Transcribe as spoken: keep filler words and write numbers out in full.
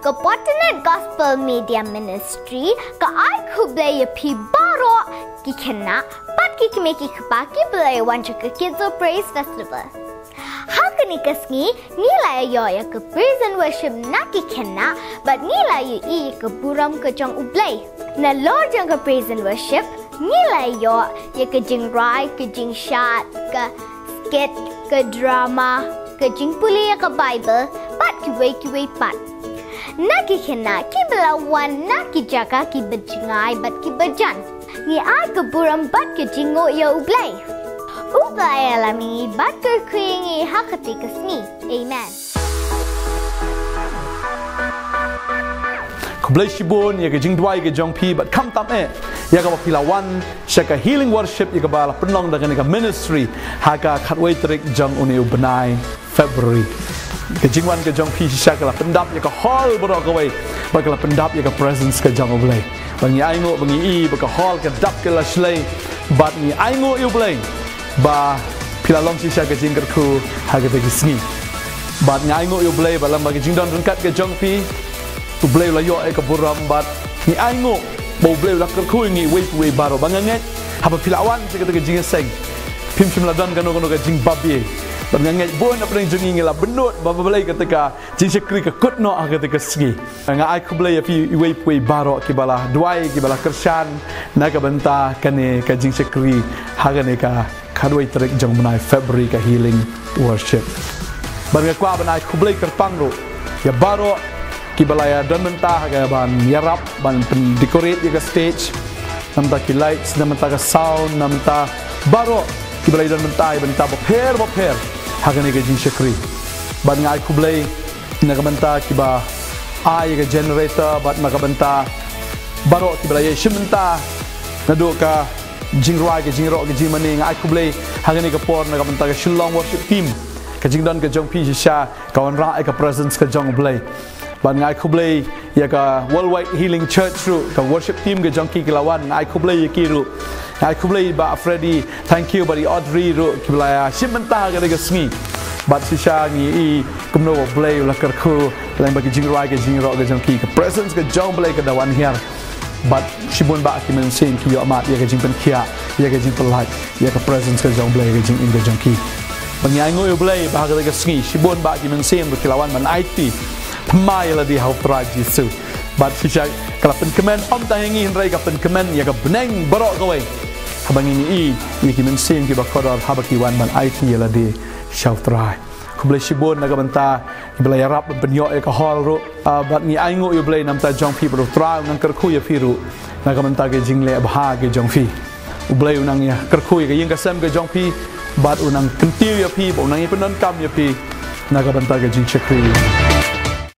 Ka Potternet Gospel Media Ministry ka ai khublei ïa phi baroh ki khynnah bad ki kmie ki kpa kiba la wan sha ka Kids of Praise Festival. Ha kane ka sngi ngi la ïoh ïa ka praise and worship na ki khynnah bad ngi la ïohi ïa ka burom ka jong U Blei. Nalor jong ka praise and worship ngi la ïoh ïa ka jingrwai, ka jingshad, ka skit, ka drama, ka jingpule ïa ka Bible bad kiwei kiwei pat. Na ki khynnah kiba la wan na ki jaka kiba jngai bad kiba jan, ngi ai ka burom bad ka jingnguh ïa U Blei. U Blei un ïalam ïa ngi bad kyrkhu ïa ngi ha kata ka sngi. Amen. Khublei shibun ïa ka jingduwai ka jong phi bad khamtam eh ïa kaba phi la wan sha ka healing worship ïa kaba la pynlong da kane ka ministry ha ka khatwei tarik jong une u bnai February. Ka jingwan ka jong phi shisha ka la pyndap ïa ka hall baroh kawei bad ka la pyndap ïa ka presence ka jong U Blei. Bad ngi ainguh, bad ngi i ba ka hall ka dap ka la shlei bad ngi ainguh ïa U Blei ba phi la long shisha ka jingkyrkhu ha kata ka sngi. Bad ngi ainguh ïa U Blei ba lem bad ka jingdon ryngkat ka jong phi U Blei u la ïoh ïa ka burom bad ngi ainguh ba U Blei u la kyrkhu ïa ngi uwei pa uwei baroh. Ba nga ngeit haba phi la wan sha kata ka jingïaseng phim shym la don kano kano ka jingbabe. Bad nga ngeit bun na pdeng jong ngi ngi la bynnud ba U Blei kata ka jingshakri ka kut noh ha kata ka sngi. Nga ai khublei ïa phi uwei pa uwei baroh kiba la duwai, kiba la kyrshan na ka bynta kane ka jingshakri ha kane ka khatwei tarik jong u bnai February, ka healing worship. Bad nga kwah ban ai khublei kyrpang ruh ïa baroh kiba la ïa don bynta ha ka ban ïarap ban pyndecorate ïa ka stage, na bynta ki lights, na bynta ka sound, na bynta baroh kiba la ïa don bynta ïa bynta bapher bapher ha kane ka jingshakri. Bad nga ai khublei na ka bynta kiba ai ïa ka generator bad na ka bynta baroh kiba la ïa shim bynta naduh ka jingrwai, ka jingïaroh, ka jingmane. Nga ai khublei ha kane ka por na ka bynta ka Shillong Worship Team. Ka jingdon ka jong phi shisha ka wanrah ïa ka presence ka jong U Blei. Bad nga ai khublei ïa ka Worldwide Healing Church ruh, ka worship team ka jong ki ki la wan, nga ai khublei ïa ki ruh. Nga ai khublei Bah Freddy, thank you, bad i Audrey ruh kiba la ïa shim bynta ha kane ka sngi. Bad shisha ngi i kumno U Blei u la kyrkhu lyngba ki jingrwai, ka jingïaroh ka jong ki, ka presence ka jong U Blei ka da wan hiar. Bad shibun bah ki mynsiem ki ïohmad ïa ka jingpynkhiah, ïa ka jingpyllait ïa ka presence ka jong U Blei ha ka jingim ka jong ki. Bad ngi ainguh ïa U Blei ba ha kata ka sngi shibun bah ki mynsiem ruh ki la wan ban aiti thymmai ïa lade ha U Trai Jisu. Bad shisha ka la pynkmen ym tang ïa ngi hynrei ka pynkmen ïa ka bneng baroh kawei. Haba ngin ïohi ïa ki mynsiem kiba kordor haba ki wan ban aiti ïa lade sha U Trai. Khublei shibun na ka bynta kiba la ïarap ban pynïoh ïa ka hall ruh. Ah, bad ngi ainguh ïa U Blei na ka bynta jong phi bad U Trai u nang kyrkhu ïa phi ruh na ka bynta ka jingleh bha ka jong phi. U Blei u nang ïa kyrkhu ïa ka ïing ka sem ka jong phi bad u nang kyntiew ïa phi bad u nang ïa pyndonkam ïa phi na ka bynta ka jingshakri.